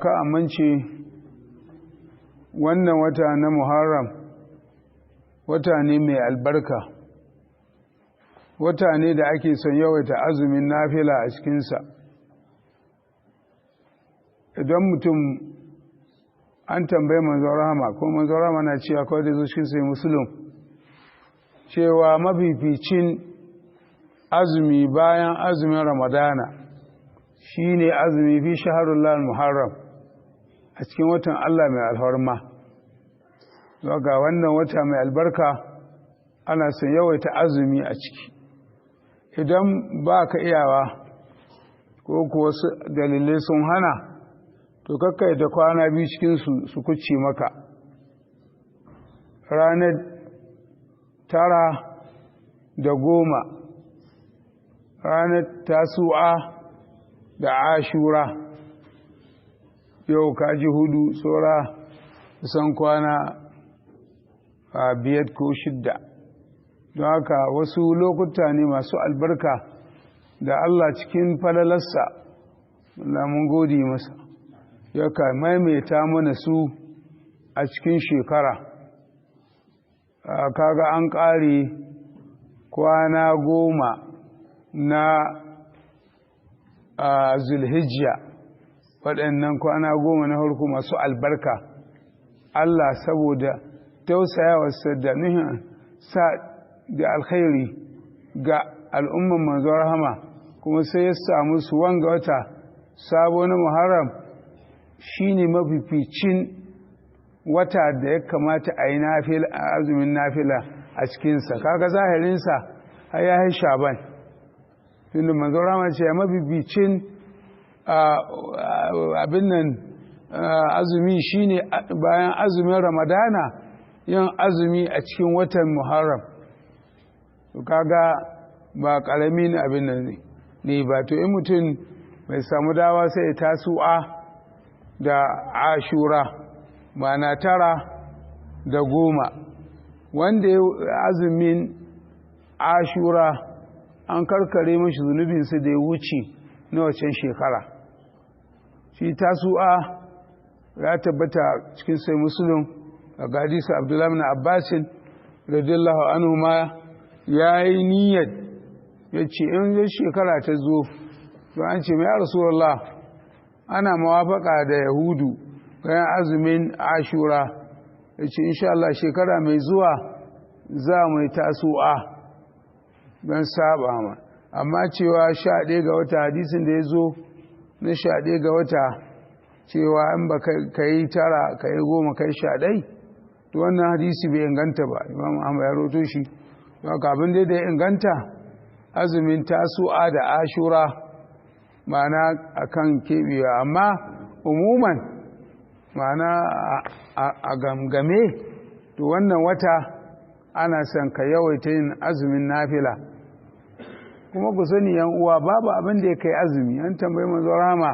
Ka amince wannan wata na Muharram wata ne mai albarka, wata ne da ake son yawaita azumin nafila a cikinsa. Idan mutum an tambayi Manzon Rahama, ko Manzon Rahama na cewa kawai da zucikin sai Musulun, cewa mafificin azumi bayan azumin Ramadana shine azumi fi shaharullah Muharram, a cikin watan Allah mai alfarma. Ga wannan wata mai albarka ana son yawaita azumi a ciki. Idan ba ka iyawa ko kuwa wasu dalilai sun hana, to kakkai da kwana 2 cikinsu su kuce maka. Ranar 9 da 10, ranar Tasu'a da Ashura, yau ka ji 4, tsora kusan kwana 5 ko 6. Don haka wasu lokuta ne masu albarka da Allah cikin falalarsa, Allah mun gode masa, ya ka maimaita mana su a cikin shekara. Kaga an ƙare kwana 10 na Zulhijja, waɗannan kwana 10 na farko masu albarka. Allah saboda tausayawarsa da nuhin sa da alkhairi ga al'umman Manzon Rahama, kuma sai ya samu su wanga wata sabo na Muharram shine mafificin wata da ya kamata a yi azumin nafila a cikinsa. Kaga zahirinsa har ya yi Shaban, tunda Manzon Rahama ce mafificin abin nan azumi shine bayan azumin Ramadana yin azumi a cikin watan Muharram. To kaga ba ƙaramin abin nan ne ba. To in mutum bai samu dawa sai ya Tasu'a da Ashura, ma'ana 9 da 10. Wanda ya azumin Ashura an karkare mashi zunubinsa da ya wuce na wacan shekara. Shi Tasu'a ya tabbata cikin sai Musulun a hadisi Abdullahi bin Abbasin radiyallahu anhu ma ya yi niyyar, ya ce in zai shekara ta zo, to an ce mai Rasulullah ana mawafaka da Yahudu bayan azumin Ashura, ya ce insha Allah shekara mai zuwa za mu yi Tasu'a don saba ma. Amma cewa 11 ga wata, hadisin da ya zo na 11 ga wata cewa in ba ka yi 9 ka yi 10 ka yi 11, to wannan hadisi bai inganta ba. Imam Ahmad ya roto shi. Haka abin da ya inganta azumin Tasu'a da Ashura, ma'ana akan keɓewa, amma umuman ma'ana a gamgame, to wannan wata ana son ka yawaita yin azumin nafila. Kuma ku sani yan uwa, babu abin da ya kai azumi. An tambayi Manzo Rahama,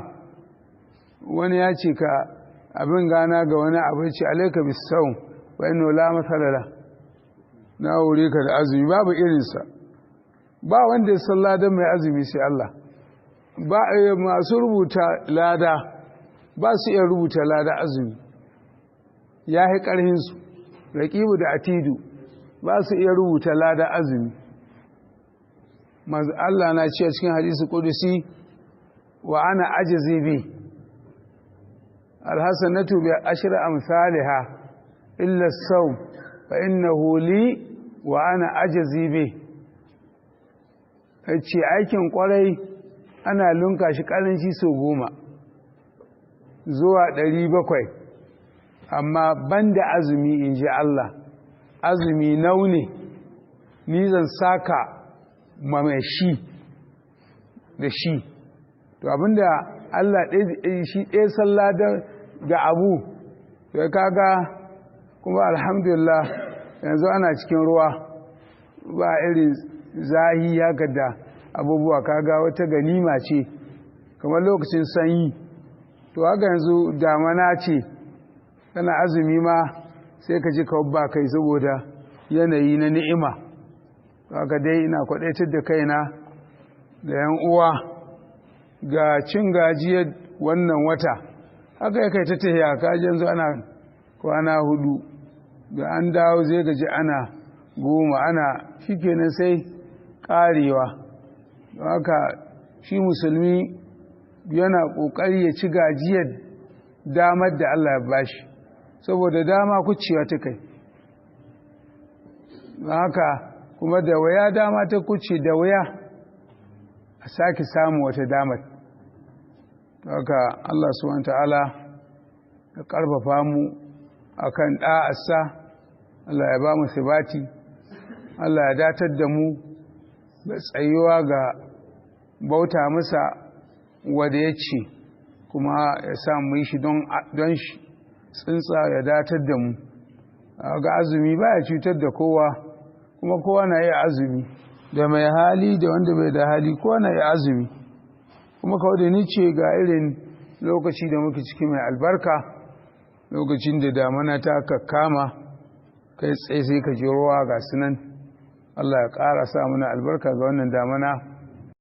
wani ya ce ka abin gana ga wani abu, ce alaika bisawm wa inna la mathala, na wuri ka da azumi, babu irinsa. Ba wanda ya san ladan mai azumi sai Allah. Ba masu rubuta lada ba su iya rubuta lada azumi, ya yi ƙarhinsu. Raƙibu da atidu ba su iya rubuta lada azumi. Allah na ce cikin hadisi kudusi, wa ana ajizi bi alhasanatu bi ashri amsalha illa as-sawm fa innahu li wa ana ajizi bi. Ce aikin kwarai ana lunka shi karanci sau 10 zuwa 700, amma banda azumi, in ji Allah, azumi naune ni zan saka mai shi da shi. To abinda Allah shi ɗaya sallah ga abu, to kaga kuma alhamdulillah yanzu ana cikin ruwa, ba irin zahi haka da abubuwa, kaga wata ganima ce kamar lokacin sanyi. To haka yanzu damana ce, kana azumi ma sai ka ji kawai ba kai saboda yanayi na ni'ima. Haka dai ina kwadaitar da kaina da yan uwa ga cin gajiyar wannan wata. Haka ya kai ta tahiya, ka ji yanzu ana kwana 4, da an dawo zai gaji ana 10, ana shikenan sai karewa. Haka shi musulmi yana kokari ya ci gajiyar damar da Allah ya bashi, saboda dama kucewa ta kai. Haka kuma da waya dama ta kuce, da waya a sake samu wata damar. Haka Allah subhanahu ta'ala ya karfafa mu akan da'arsa, Allah ya ba mu sibati, Allah ya datar da mu ga tsayuwa ga bauta masa wanda ya ce, kuma ya sa mu yi shi don shi tsintsa, ya datar da mu ga azumi. Ba ya cutar da kowa, kuma kowa na yi azumi, da mai hali da wanda bai da hali, kowa na yi azumi. Kuma kawai da ni ce, ga irin lokaci da muke ciki mai albarka, lokacin da damana ta kakkama, kai tsaye sai ka ji ruwa ga sunan. Allah ya ƙara sa mana albarka ga wannan damana.